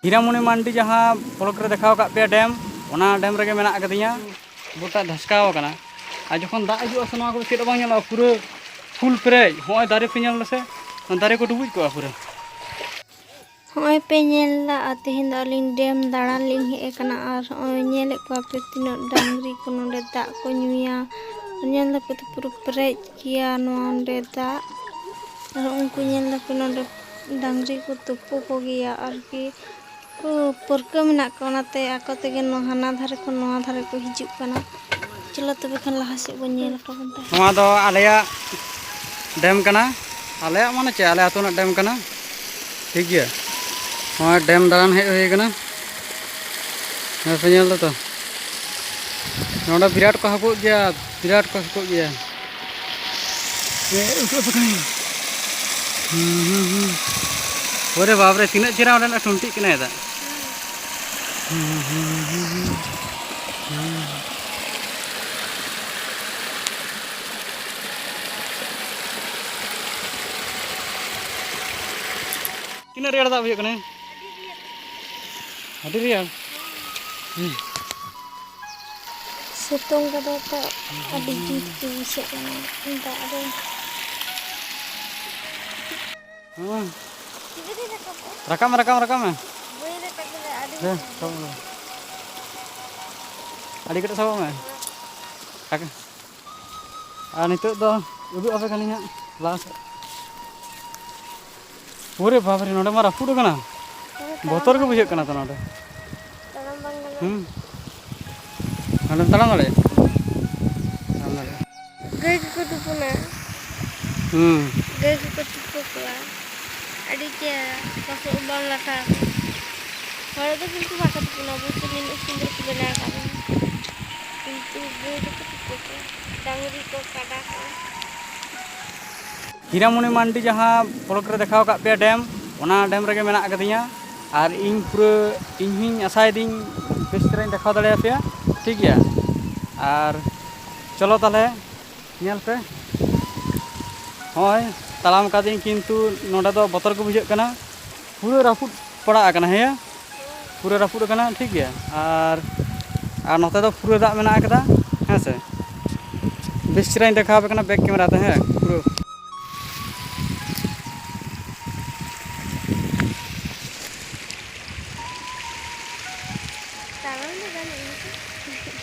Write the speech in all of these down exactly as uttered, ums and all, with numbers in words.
ᱦᱤᱨᱟᱢᱚᱱᱤ ᱢᱟᱱᱰᱤ ᱡᱟᱦᱟᱸ ᱵᱞᱚᱠ ᱨᱮ ᱫᱮᱠᱷᱟᱣ ᱟᱠᱟᱫ ᱯᱮᱭᱟ ᱰᱮᱢ, ᱚᱱᱟ ᱰᱮᱢ ᱨᱮᱜᱮ ᱢᱮᱱᱟᱜ ᱟᱠᱟᱫᱤᱧᱟ᱾ ᱜᱚᱴᱟ ᱫᱷᱟᱥᱠᱟᱣ ᱟᱠᱟᱱᱟ᱾ ᱟᱨ ᱡᱚᱠᱷᱚᱱ ᱫᱟᱜ ᱦᱤᱡᱩᱜᱼᱟ ᱥᱮ, ᱱᱚᱣᱟ ᱠᱚᱫᱚ ᱪᱮᱫ ᱦᱚᱸ ᱵᱟᱝ ᱧᱮᱞᱚᱜᱼᱟ, ᱯᱩᱨᱟᱹ ᱯᱷᱩᱞ ᱯᱮᱨᱮᱡ᱾ ᱦᱚᱸᱜᱼᱚᱭ ᱫᱟᱨᱮ ᱯᱮ ᱧᱮᱞ ᱫᱟᱥᱮ, ᱫᱟᱨᱮ ᱠᱚ ᱰᱩᱵᱩᱡ ᱠᱚᱜᱼᱟ ᱯᱩᱨᱟᱹ᱾ ᱦᱚᱸᱜᱼᱚᱭ ᱯᱮ ᱧᱮᱞ ᱮᱫᱟ, ᱟᱨ ᱛᱮᱦᱮᱧ ᱫᱚ ᱟᱹᱞᱤᱧ ᱰᱮᱢ ᱫᱟᱬᱟᱱ ᱞᱤᱧ ᱦᱮᱡ ᱟᱠᱟᱱᱟ᱾ ᱟᱨ ᱦᱚᱸᱜᱼᱚᱭ ᱧᱮᱞᱮᱫ ᱠᱚᱣᱟ ᱯᱮ ᱛᱤᱱᱟᱹᱜ ᱰᱟᱝᱨᱤ ᱠᱚ ᱱᱚᱰᱮ ᱫᱟᱜ ᱠᱚ ᱧᱩᱭᱟ᱾ ᱧᱮᱞ ᱫᱟᱯᱮ ᱛᱚ ᱯᱩᱨᱟᱹ ᱯᱮᱨᱮᱡ ᱜᱮᱭᱟ ᱱᱚᱣᱟ ᱚᱸᱰᱮ ᱫᱟᱜ᱾ ᱟᱨ ᱩᱱᱠᱩ ᱧᱮᱞ ᱫᱟᱯᱮ ᱱᱚᱰᱮ ᱰᱟᱝᱨᱤ ᱠᱚ ᱛᱩᱯᱩ ᱠᱚᱜᱮᱭᱟ ᱟᱨᱠᱤ᱾ ᱠᱚ ᱯᱟᱹᱨᱠᱟᱹᱣ ᱢᱮᱱᱟᱜ ᱠᱚᱣᱟ, ᱚᱱᱟᱛᱮ ᱟᱠᱚ ᱛᱮᱜᱮ ᱱᱚᱣᱟ ᱦᱟᱱᱟ ᱫᱷᱟᱨᱮ ᱠᱷᱚᱱ ᱱᱚᱣᱟ ᱫᱷᱟᱨᱮ ᱠᱚ ᱦᱤᱡᱩᱜ ᱠᱟᱱᱟ᱾ ᱪᱚᱞᱚ ᱛᱚᱵᱮ ᱠᱷᱟᱱ ᱞᱟᱦᱟ ᱥᱮᱫ ᱵᱚᱱ ᱧᱮᱞ ᱦᱚᱴᱚ ᱠᱟᱱ ᱛᱟᱦᱮᱸᱫ᱾ ᱱᱚᱣᱟ ᱫᱚ ᱟᱞᱮᱭᱟᱜ ᱰᱮᱢ ᱠᱟᱱᱟ᱾ ᱟᱞᱮᱭᱟᱜ ᱢᱟᱱᱮ ᱪᱮᱫ, ᱟᱞᱮ ᱟᱹᱛᱩ ᱨᱮᱱᱟᱜ ᱰᱮᱢ ᱠᱟᱱᱟ᱾ ᱴᱷᱤᱠ ᱜᱮᱭᱟ, ᱱᱚᱣᱟ ᱰᱮᱢ ᱫᱟᱬᱟᱱ ᱦᱮᱡ ᱦᱩᱭ ᱠᱟᱱᱟ᱾ ᱱᱚᱣᱟ ᱯᱮ ᱧᱮᱞ ᱫᱟᱛᱚ, ᱱᱚᱰᱮ ᱵᱤᱨᱟᱴ ᱠᱚ ᱦᱟᱹᱠᱩᱜ ᱜᱮᱭᱟ, ᱵᱤᱨᱟᱴ ᱠᱚ ᱦᱟᱹᱠᱩᱜ ᱜᱮᱭᱟ᱾ ᱦᱮᱸ, ᱩᱥᱩᱞ ᱥᱩᱠᱨᱤ᱾ ᱦᱩᱸ, ᱦᱩᱸ, ᱦᱩᱸ᱾ ᱚᱨᱮ ᱵᱟᱯ ᱨᱮ, ᱛᱤᱱᱟᱹᱜ ᱪᱮᱦᱨᱟ ᱚᱸᱰᱮᱱᱟᱜ ᱴᱩᱱᱴᱤᱜ ᱠᱟᱱᱟᱭ ᱫᱟᱜ᱾ ᱦᱩᱸ, ᱦᱩᱸ, ᱦᱩᱸ, ᱦᱩᱸ, ᱦᱩᱸ᱾ ᱦᱩᱸ᱾ ᱛᱤᱱᱟᱹᱜ ᱨᱮᱭᱟᱲ ᱫᱟᱜ ᱵᱩᱡᱷᱟᱹᱜ ᱠᱟᱱᱟ? ᱟᱹᱰᱤ ᱨᱮᱭᱟᱲ᱾ ᱦᱩᱸ᱾ ᱥᱤᱛᱩᱝ ᱠᱟᱫᱟᱭ ᱛᱚ, ᱟᱹᱰᱤ ᱡᱩᱛ ᱜᱮ ᱵᱩᱡᱷᱟᱹᱜ ᱠᱟᱱᱟ ᱫᱟᱜ ᱨᱮ᱾ ᱦᱩᱸ᱾ ᱨᱟᱠᱟᱵ ᱢᱮ, ᱨᱟᱠᱟᱵ ᱢᱮ, ᱨᱟᱠᱟᱵ ᱢᱮ᱾ ᱵᱟᱹᱧ ᱨᱟᱠᱟᱵ ᱫᱟᱲᱮᱭᱟᱜᱼᱟ, ᱟᱹᱰᱤ ᱫᱮ, ᱥᱟᱵ ᱢᱮ᱾ ᱟᱹᱰᱤ ᱠᱟᱹᱴᱤᱡ ᱥᱟᱵᱚᱜ ᱢᱮ᱾ ᱨᱟᱠᱟᱵ᱾ ᱟᱨ ᱱᱤᱛᱚᱜ ᱫᱚ ᱩᱫᱩᱜ ᱟᱯᱮ ᱠᱟᱹᱱᱟᱹᱧ ᱦᱟᱸᱜ ᱞᱟᱦᱟ ᱥᱮᱫ᱾ ᱚᱨᱮ ᱵᱟᱵ ᱨᱮ, ᱱᱚᱰᱮ ᱢᱟ ᱨᱟᱹᱯᱩᱫ ᱟᱠᱟᱱᱟ᱾ ᱦᱳᱭ, ᱵᱚᱛᱚᱨ ᱜᱮ ᱛᱟᱲᱟᱢ ᱵᱩᱡᱷᱟᱹᱜ ᱠᱟᱱᱟ ᱛᱚ ᱱᱚᱰᱮ᱾ ᱛᱟᱲᱟᱢ ᱵᱟᱝ ᱜᱟᱱᱚᱜᱼᱟ᱾ ᱦᱩᱸ᱾ ᱱᱚᱰᱮᱢ ᱛᱟᱲᱟᱢ ᱫᱟᱲᱮᱭᱟᱜᱼᱟ? ᱛᱟᱲᱟᱢ ᱫᱟᱲᱮᱭᱟᱜᱼᱟ᱾ ᱜᱟᱹᱭ ᱠᱚᱠᱚ ᱛᱩᱯᱩᱱᱟ᱾ ᱦᱩᱸ᱾ ᱜᱟᱹᱭ ᱠᱚᱠᱚ ᱛᱩᱯᱩ ᱠᱚᱣᱟ᱾ ᱟᱹᱰᱤ ᱪᱮᱦᱨᱟ, ᱞᱚᱥᱚᱫ ᱵᱟᱝ ᱞᱟᱴᱷᱟ ᱟᱠᱟᱱᱟ᱾ ᱦᱚᱲ ᱫᱚ ᱠᱤᱱᱛᱩ ᱵᱟᱠᱚ ᱛᱩᱯᱩᱱᱟ, ᱚᱵᱚᱥᱥᱳ ᱢᱮᱱ ᱩᱥᱩᱞ ᱨᱮᱠᱚ ᱵᱮᱱᱟᱣ ᱟᱠᱟᱫ ᱵᱚᱱᱟ᱾ ᱠᱤᱱᱛᱩ ᱜᱟᱹᱭ ᱫᱚᱠᱚ ᱛᱩᱯᱩ ᱠᱚᱣᱟ, ᱰᱟᱝᱨᱤ ᱠᱚ, ᱠᱟᱰᱟ ᱠᱚ᱾ ᱦᱤᱨᱟᱢᱚᱱᱤ ᱢᱟᱱᱰᱤ ᱡᱟᱦᱟᱸ ᱵᱞᱚᱠ ᱨᱮ ᱫᱮᱠᱷᱟᱣ ᱟᱠᱟᱫ ᱯᱮᱭᱟ ᱰᱮᱢ, ᱚᱱᱟ ᱰᱮᱢ ᱨᱮᱜᱮ ᱢᱮᱱᱟᱜ ᱟᱠᱟᱫᱤᱧᱟ᱾ ᱟᱨ ᱤᱧ ᱯᱩᱨᱟᱹ, ᱤᱧ ᱦᱚᱸᱧ ᱟᱥᱟᱭᱮᱫᱟᱹᱧ ᱵᱮᱥ ᱪᱮᱦᱨᱟᱧ ᱫᱮᱠᱷᱟᱣ ᱫᱟᱲᱮᱭᱟᱯᱮᱭᱟ, ᱴᱷᱤᱠ ᱜᱮᱭᱟ᱾ ᱟᱨ ᱪᱚᱞᱚ ᱛᱟᱦᱚᱞᱮ ᱧᱮᱞ ᱯᱮ, ᱦᱚᱸᱜᱼᱚᱭ ᱛᱟᱲᱟᱢ ᱠᱟᱫᱟᱹᱧ, ᱠᱤᱱᱛᱩ ᱱᱚᱰᱮ ᱫᱚ ᱵᱚᱛᱚᱨ ᱜᱮ ᱵᱩᱡᱷᱟᱹᱜ ᱠᱟᱱᱟ, ᱯᱩᱨᱟᱹ ᱨᱟᱹᱯᱩᱫ ᱯᱟᱲᱟᱜ ᱟᱠᱟᱱᱟ᱾ ᱦᱮᱸ, ᱯᱩᱨᱟᱹ ᱨᱟᱹᱯᱩᱫ ᱟᱠᱟᱱᱟ, ᱴᱷᱤᱠ ᱜᱮᱭᱟ᱾ ᱟᱨ, ᱟᱨ ᱱᱚᱛᱮ ᱫᱚ ᱯᱩᱨᱟᱹ ᱫᱟᱜ ᱢᱮᱱᱟᱜ ᱟᱠᱟᱫᱟ, ᱦᱮᱸ ᱥᱮ᱾ ᱵᱮᱥ ᱪᱮᱦᱨᱟᱧ ᱫᱮᱠᱷᱟᱣ ᱟᱯᱮ ᱠᱟᱱᱟ back camera ᱛᱮ, ᱦᱮᱸ, ᱯᱩᱨᱟᱹ᱾ ᱛᱟᱲᱟᱢ ᱫᱚ ᱜᱟᱱᱚᱜ ᱜᱮᱭᱟ᱾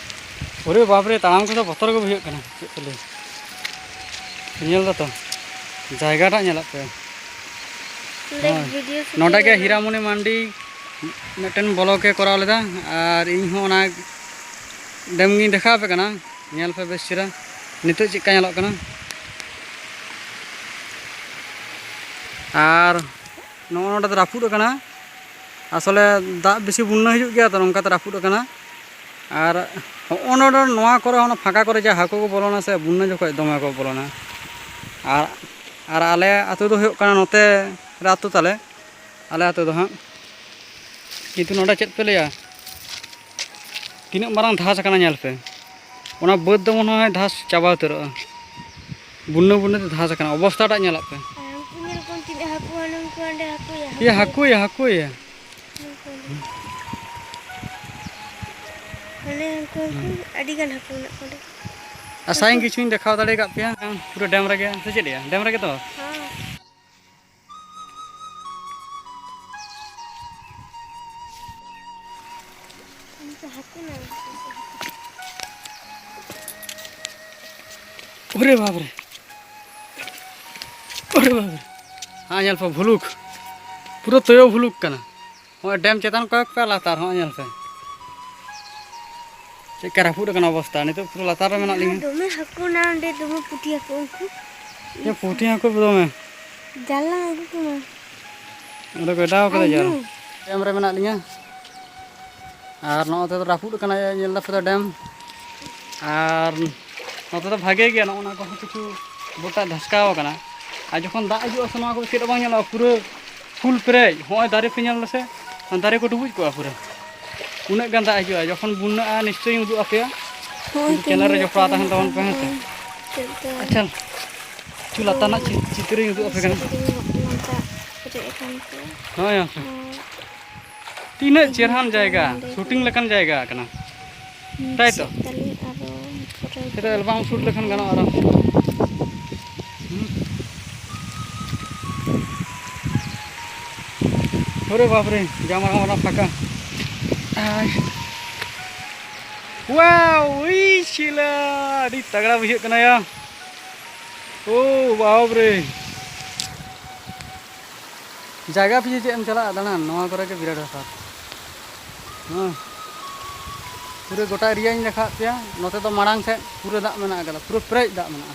ᱚᱨᱮ ᱵᱟᱯ ᱨᱮ, ᱛᱟᱲᱟᱢ ᱠᱚᱫᱚ ᱵᱚᱛᱚᱨ ᱜᱮ ᱵᱩᱡᱷᱟᱹᱜ ᱠᱟᱱᱟ, ᱪᱮᱫ ᱯᱮ ᱞᱟᱹᱭᱟ? ᱧᱮᱞ ᱫᱟᱛᱚ, ᱡᱟᱭᱜᱟᱴᱟᱜ ᱧᱮᱞᱚᱜ ᱯᱮ᱾ ᱱᱚᱰᱮ ᱦᱳᱭ᱾ ᱵᱷᱤᱰᱤᱭᱳ ᱥᱩᱴᱤᱝ ᱱᱚᱰᱮ ᱜᱮ ᱨᱮᱱᱟᱜ᱾ ᱦᱤᱨᱟᱢᱚᱱᱤ ᱢᱟᱱᱰᱤ ᱢᱤᱫᱴᱮᱱ ᱵᱞᱚᱜ ᱮ ᱠᱚᱨᱟᱣ ᱞᱮᱫᱟ, ᱟᱨ ᱤᱧ ᱦᱚᱸ ᱚᱱᱟ ᱰᱮᱢ ᱜᱤᱧ ᱫᱮᱠᱷᱟᱣ ᱟᱯᱮ ᱠᱟᱱᱟ᱾ ᱧᱮᱞ ᱯᱮ ᱵᱮᱥ ᱪᱮᱦᱨᱟ ᱱᱤᱛᱚᱜ ᱪᱮᱫ ᱞᱮᱠᱟ ᱧᱮᱞᱚᱜ ᱠᱟᱱᱟ᱾ ᱟᱨ ᱱᱚᱜᱼᱚ ᱱᱚᱰᱮ ᱫᱚ ᱨᱟᱹᱯᱩᱫ ᱟᱠᱟᱱᱟ᱾ ᱟᱥᱚᱞᱮ ᱫᱟᱜ ᱵᱮᱥᱤ ᱵᱩᱱᱱᱟ ᱦᱤᱡᱩᱜ ᱜᱮᱭᱟ ᱛᱚ, ᱱᱚᱝᱠᱟᱛᱮ ᱨᱟᱹᱯᱩᱫ ᱟᱠᱟᱱᱟ᱾ ᱟᱨ ᱦᱚᱸᱜᱼᱚ ᱱᱚᱰᱮ, ᱱᱚᱣᱟ ᱠᱚᱨᱮ, ᱚᱱᱟ ᱯᱷᱟᱸᱠᱟ ᱠᱚᱨᱮ ᱡᱟ ᱦᱟᱹᱠᱩ ᱠᱚ ᱵᱚᱞᱚᱱᱟ ᱥᱮ, ᱵᱩᱱᱱᱟ ᱡᱚᱠᱷᱚᱡ ᱫᱚᱢᱮ ᱠᱚ ᱵᱚᱞᱚᱱᱟ᱾ ᱟᱨ, ᱟᱨ ᱟᱞᱮ ᱟᱹᱛᱩ ᱫᱚ ᱦᱩᱭᱩᱜ ᱠᱟᱱᱟ ᱱᱚᱛᱮ ᱨᱮ ᱟᱹᱛᱩ ᱛᱟᱞᱮ, ᱟᱞᱮ ᱟᱹᱛᱩ ᱫᱚ ᱦᱟᱸᱜ᱾ ᱠᱤᱱᱛᱩ ᱱᱚᱰᱮ ᱪᱮᱫ ᱯᱮ ᱞᱟᱹᱭᱟ, ᱛᱤᱱᱟᱹᱜ ᱢᱟᱨᱟᱝ ᱫᱷᱟᱥ ᱟᱠᱟᱱᱟ ᱧᱮᱞ ᱯᱮ᱾ ᱚᱱᱟ ᱵᱟᱹᱫᱽ ᱫᱚ ᱢᱚᱱᱮ ᱦᱚᱭ ᱫᱷᱟᱥ ᱪᱟᱵᱟ ᱩᱛᱟᱹᱨᱚᱜᱼᱟ᱾ ᱵᱩᱱᱱᱟᱹ ᱵᱩᱱᱱᱟᱹ ᱛᱮ ᱫᱷᱟᱥ ᱟᱠᱟᱱᱟ, ᱚᱵᱚᱥᱛᱟᱴᱟᱜ ᱧᱮᱞᱚᱜ ᱯᱮ᱾ ᱟᱨ ᱩᱱᱠᱩ ᱧᱮᱞ ᱠᱚᱢ, ᱛᱤᱱᱟᱹᱜ ᱦᱟᱹᱠᱩ, ᱦᱟᱱᱮ ᱩᱱᱠᱩ ᱚᱸᱰᱮ ᱦᱟᱹᱠᱩᱭᱟ, ᱤᱭᱟᱹ ᱦᱟᱹᱠᱩᱭᱟ᱾ ᱦᱟᱹᱠᱩᱭᱟ, ᱦᱟᱹᱠᱩᱭᱟ᱾ ᱩᱱᱠᱩ ᱚᱸᱰᱮ᱾ ᱦᱟᱱᱮ ᱩᱱᱠᱩ, ᱩᱱᱠᱩ ᱦᱩᱸ᱾ ᱟᱹᱰᱤ ᱜᱟᱱ ᱦᱟᱹᱠᱩ ᱢᱮᱱᱟᱜ ᱠᱚᱣᱟ ᱚᱸᱰᱮ᱾ ᱟᱥᱟᱭᱟᱹᱧ ᱦᱟᱹᱠᱩ᱾ ᱠᱤᱪᱷᱩᱧ ᱫᱮᱠᱷᱟᱣ ᱫᱟᱲᱮ ᱟᱠᱟᱫ ᱯᱮᱭᱟ᱾ ᱯᱩᱨᱟᱹ ᱰᱮᱢ ᱨᱮᱜᱮ, ᱥᱮ ᱪᱮᱫ ᱭᱟ? ᱰᱮᱢ ᱨᱮᱜᱮ ᱛᱚ? ᱦᱮᱸ᱾ ᱩᱱᱠᱩ ᱦᱟᱹᱠᱩ ᱱᱟ᱾ ᱚᱨᱮ ᱵᱟᱯ ᱨᱮ᱾ ᱚᱨᱮ ᱵᱟᱯ ᱨᱮ᱾ ᱦᱮᱸ, ᱧᱮᱞ ᱯᱮ, ᱵᱷᱩᱞᱩᱠ᱾ ᱯᱩᱨᱟᱹ ᱛᱩᱭᱩ ᱵᱷᱩᱞᱩᱠ ᱠᱟᱱᱟ᱾ ᱦᱚᱸᱜᱼᱚᱭ ᱰᱮᱢ ᱪᱮᱛᱟᱱ ᱠᱚᱭᱚᱜ ᱯᱮ, ᱞᱟᱛᱟᱨ ᱦᱚᱸ ᱧᱮᱞ ᱯᱮ᱾ ᱪᱮᱫ ᱞᱮᱠᱟ ᱨᱟᱹᱯᱩᱫ ᱟᱠᱟᱱᱟ ᱚᱵᱚᱥᱛᱟ᱾ ᱱᱤᱛᱚᱜ ᱯᱩᱨᱟᱹ ᱞᱟᱛᱟᱨ ᱨᱮ ᱢᱮᱱᱟᱜ ᱞᱤᱧᱟ᱾ ᱫᱚᱢᱮ ᱦᱟᱹᱠᱩ ᱱᱟ ᱚᱸᱰᱮ, ᱫᱚᱢᱮ ᱯᱩᱴᱷᱤ ᱦᱟᱹᱠᱩ ᱩᱱᱠᱩ᱾ ᱮ, ᱯᱩᱴᱷᱤ ᱦᱟᱹᱠᱩ ᱫᱚᱢᱮ᱾ ᱡᱟᱞ ᱞᱟᱝ ᱟᱹᱜᱩ ᱠᱚᱢᱟ᱾ ᱚᱸᱰᱮ ᱠᱚ ᱮᱰᱟᱣ ᱠᱟᱫᱟ ᱟᱭᱳ᱾ ᱡᱟᱞ᱾ ᱰᱮᱢ ᱨᱮ ᱢᱮᱱᱟᱜ ᱞᱤᱧᱟ᱾ ᱟᱨ ᱱᱚᱜᱼᱚ ᱱᱚᱛᱮ ᱫᱚ ᱨᱟᱹᱯᱩᱫ ᱟᱠᱟᱱᱟ, ᱧᱮᱞ ᱫᱟᱯᱮ ᱛᱚ ᱰᱮᱢ᱾ ᱟᱨ ᱱᱚᱛᱮ ᱫᱚ ᱵᱷᱟᱜᱮ ᱜᱮᱭᱟ, ᱱᱚᱜᱼᱚ ᱱᱚᱣᱟ ᱠᱚᱦᱚᱸ ᱠᱤᱪᱷᱩ ᱜᱚᱴᱟ ᱫᱷᱟᱥᱠᱟᱣ ᱟᱠᱟᱱᱟ᱾ ᱟᱨ ᱡᱚᱠᱷᱚᱱ ᱫᱟᱜ ᱦᱤᱡᱩᱜᱼᱟ ᱥᱮ, ᱱᱚᱣᱟ ᱠᱚᱫᱚ ᱪᱮᱫ ᱦᱚᱸ ᱵᱟᱝ ᱧᱮᱞᱚᱜᱼᱟ, ᱯᱩᱨᱟᱹ ᱯᱷᱩᱞ ᱯᱮᱨᱮᱡ᱾ ᱦᱚᱸᱜᱼᱚᱭ ᱫᱟᱨᱮ ᱯᱮ ᱧᱮᱞ ᱫᱟᱥᱮ, ᱫᱟᱨᱮ ᱠᱚ ᱰᱩᱵᱩᱡ ᱠᱚᱜᱼᱟ ᱯᱩᱨᱟᱹ, ᱩᱱᱟᱹᱜ ᱜᱟᱱ ᱫᱟᱜ ᱦᱤᱡᱩᱜᱼᱟ᱾ ᱡᱚᱠᱷᱚᱱ ᱵᱩᱱᱱᱟᱹᱜᱼᱟ, ᱱᱤᱥᱪᱚᱭᱤᱧ ᱩᱫᱩᱜ ᱟᱯᱮᱭᱟ᱾ ᱦᱳᱭ, ᱪᱮᱱᱮᱞ ᱨᱮ ᱡᱚᱯᱲᱟᱣ ᱛᱟᱦᱮᱱ ᱛᱟᱵᱚᱱ ᱯᱮ, ᱦᱮᱸ ᱥᱮ᱾ ᱪᱮᱫ ᱞᱮᱠᱟ? ᱟᱪᱪᱷᱟ, ᱠᱤᱪᱷᱩ ᱞᱟᱛᱟᱨ ᱨᱮᱱᱟᱜ ᱪᱤ-, ᱪᱤᱛᱟᱹᱨᱤᱧ ᱩᱫᱩᱜ ᱟᱯᱮ ᱠᱟᱱᱟ᱾ ᱱᱚᱝᱠᱟ ᱯᱮᱨᱮᱡ ᱟᱠᱟᱱ ᱛᱮ᱾ ᱦᱳᱭ, ᱦᱳᱭ᱾ ᱦᱳᱭ᱾ ᱛᱤᱱᱟᱹᱜ ᱪᱮᱦᱨᱟᱱ ᱡᱟᱭᱜᱟ, ᱱᱚᱰᱮ ᱥᱩᱴᱤᱝ ᱞᱮᱠᱟᱱ ᱡᱟᱭᱜᱟ ᱠᱟᱱᱟ᱾ ᱢᱤᱫ ᱛᱟᱭ ᱛᱚ? ᱥᱮᱫ ᱛᱟᱞᱤᱧ ᱟᱨᱚ ᱯᱩᱨᱟᱹ ᱥᱮ ᱫᱚ ᱮᱞᱵᱟᱢ ᱥᱩᱴ ᱞᱮᱠᱷᱟᱱ ᱜᱟᱱᱚᱜᱼᱟ ᱟᱨᱟᱢ ᱥᱮ᱾ ᱦᱩᱸ᱾ ᱚᱨᱮ ᱵᱟᱯ ᱨᱮ, ᱡᱟ ᱢᱟᱨᱟᱝ ᱢᱟᱨᱟᱝ ᱯᱷᱟᱸᱠᱟ᱾ ᱟᱭ᱾ ᱣᱟᱣ, ᱩᱭ ᱥᱤᱞᱟ, ᱟᱹᱰᱤ ᱛᱟᱜᱲᱟ ᱵᱩᱡᱷᱟᱹᱜ ᱠᱟᱱᱟ ᱭᱟ᱾ ᱳ ᱵᱟᱯ ᱨᱮ᱾ ᱡᱟᱭᱜᱟ ᱯᱤᱪᱷᱤ ᱪᱮᱫ ᱮᱢ ᱪᱟᱞᱟᱜᱼᱟ ᱫᱟᱬᱟᱱ, ᱱᱚᱣᱟ ᱠᱚᱨᱮ ᱜᱮ ᱵᱤᱨᱟᱴ ᱵᱮᱯᱟᱨ᱾ ᱦᱮᱸ᱾ ᱯᱩᱨᱟᱹ ᱜᱚᱴᱟ ᱮᱨᱤᱭᱟᱧ ᱫᱮᱠᱷᱟᱣᱟᱫ ᱯᱮᱭᱟ᱾ ᱱᱚᱛᱮ ᱫᱚ ᱢᱟᱲᱟᱝ ᱥᱮᱫ ᱯᱩᱨᱟᱹ ᱫᱟᱜ ᱢᱮᱱᱟᱜ ᱟᱠᱟᱫᱟ, ᱯᱩᱨᱟᱹ ᱯᱮᱨᱮᱡ ᱫᱟᱜ ᱢᱮᱱᱟᱜᱼᱟ᱾